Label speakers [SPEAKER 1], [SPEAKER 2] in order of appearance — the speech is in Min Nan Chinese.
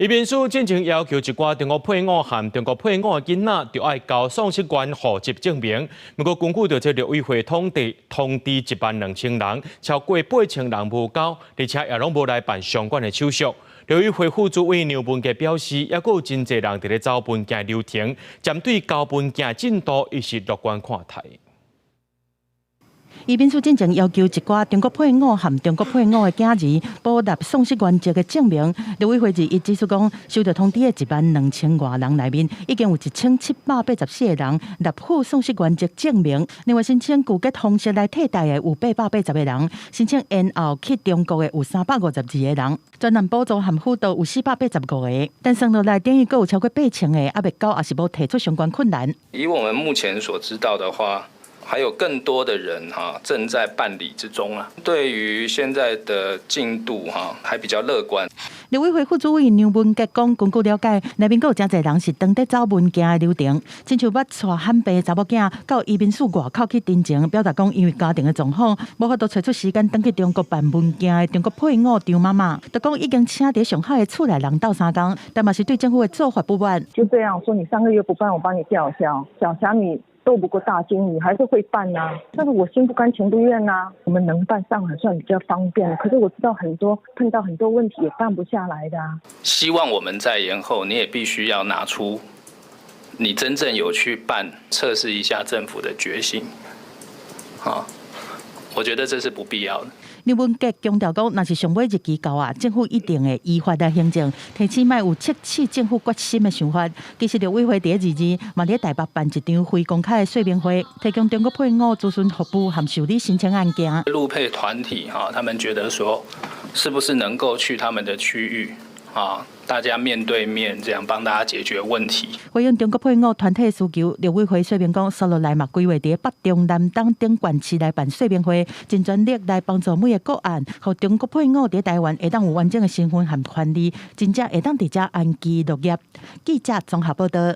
[SPEAKER 1] 移民署進前要求一寡中國配偶和中國配偶的囡仔，著愛交喪失原戶籍證明。不過根據著這陸委會統計，通知1萬2千人，超過8000人無交，而且也攏無來辦相關的手續。陸委會副主委梁文傑表示，猶閣有真濟人佇咧走文件流程，針對交文件進度，伊是樂觀看待。
[SPEAKER 2] 移民署進前要求一寡中國配偶和中國配偶的囝兒補納喪失原籍的證明。陸委會21指出講，收到通知的1萬2千外人內面，已經有1784個人納付喪失原籍證明。另外，申請拒結方式來替代的有880個人，申請延後去中國的有352個人，專案補助和輔導有485個。但算落來，等於閣有超過8000個猶未交，抑是無提出相關困難。
[SPEAKER 3] 以我們目前所知道的話，還有更多的人哈正在辦理之中啊。對於現在的進度哈，還比較樂觀。
[SPEAKER 2] 陸委會副主委梁文傑講，根據了解，內面閣有誠濟人是當佇走文件的流程，親像捌帶罕病的查某囝到移民署外口去陳情，表達講因為家庭的狀況，無法度揣出時間轉去中國辦文件的中國配偶張媽媽，就講已經請佇上海的厝內人鬥相共，但嘛是對政府的做法不滿。
[SPEAKER 4] 就這樣說，你3個月不辦，我幫你吊銷。小蝦米鬥不過大鯨魚，還是會辦啊。但是我心不甘情不願啊。我們能辦上海算比較方便，可是我知道很多碰到很多問題也辦不下來的啊。
[SPEAKER 3] 希望我們再延後，你也必須要拿出你真正有去辦，測試一下政府的決心。好，我覺得這是不必要的。
[SPEAKER 2] 梁文傑強調講，若是上尾日期到啊，政府一定會依法來行政，提醒莫有測試政府決心的想法。其實陸委會佇22嘛佇台北辦一場非公開的說明會，提供中國配偶諮詢服務和受理申請案件。
[SPEAKER 3] 陸配團體哈，他們覺得說，是不是能夠去他們的區域啊？大家面對面這樣幫大家解決問題。
[SPEAKER 2] 回應中國配偶團體需求，陸委會說明講，紲落來嘛規劃佇北中南東等縣市來辦說明會，盡全力來幫助每个個案，予中國配偶佇台灣會當有完整的身份和權利，真正會當佇遮安居樂業。記者綜合報道。